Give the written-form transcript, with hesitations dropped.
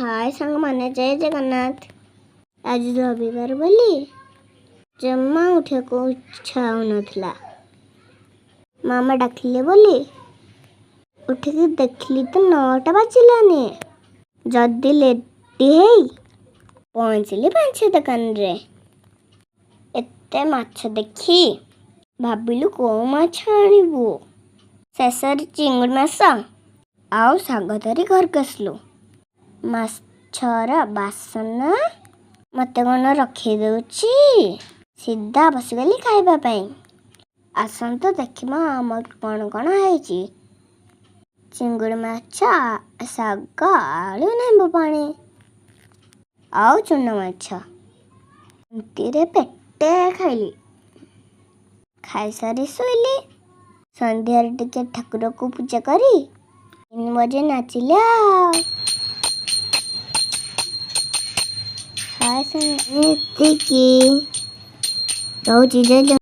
ହାଏ ସାଙ୍ଗମାନେ, ଜୟ ଜଗନ୍ନାଥ। ଆଜି ରବିବାର ବୋଲି ଜମା ଉଠିବାକୁ ଇଚ୍ଛା ହେଉନଥିଲା। ମାମା ଡାକିଲେ ବୋଲି ଉଠିକି ଦେଖିଲି ତ 9ଟା ବାଜିଲାନି। ଜଲ୍ଦି ରେଡ଼ି ହେଇ ପହଞ୍ଚିଲି ମାଛ ଦୋକାନରେ। ଏତେ ମାଛ ଦେଖି ଭାବିଲୁ କେଉଁ ମାଛ ଆଣିବୁ। ଶେଷରେ ଚିଙ୍ଗୁଡ଼ି ମାଛ ଆଉ ଶାଗ ଧରି ଘରକୁ ଆସିଲୁ। ମାଛର ବାସନା ମୋତେ କ'ଣ ରଖେଇ ଦେଉଛି? ସିଧା ବସିଗଲି ଖାଇବା ପାଇଁ। ଆସନ୍ତୁ ଦେଖିବା ଆମର କ'ଣ କ'ଣ ହେଇଛି। ଚିଙ୍ଗୁଡ଼ି ମାଛ, ଶାଗ, ଆଳୁ, ଲେମ୍ବୁ ପାଣି ଆଉ ଚୁନା ମାଛ। ଏମିତିରେ ପେଟେ ଖାଇଲି। ଖାଇସାରି ଶୋଇଲି। ସନ୍ଧ୍ୟାରେ ଟିକେ ଠାକୁରକୁ ପୂଜା କରି 3 ବଜେ ନାଚିଲି। ଆଉ ହାଏ, ଏତିକି ରହୁଛି। ଜୟ।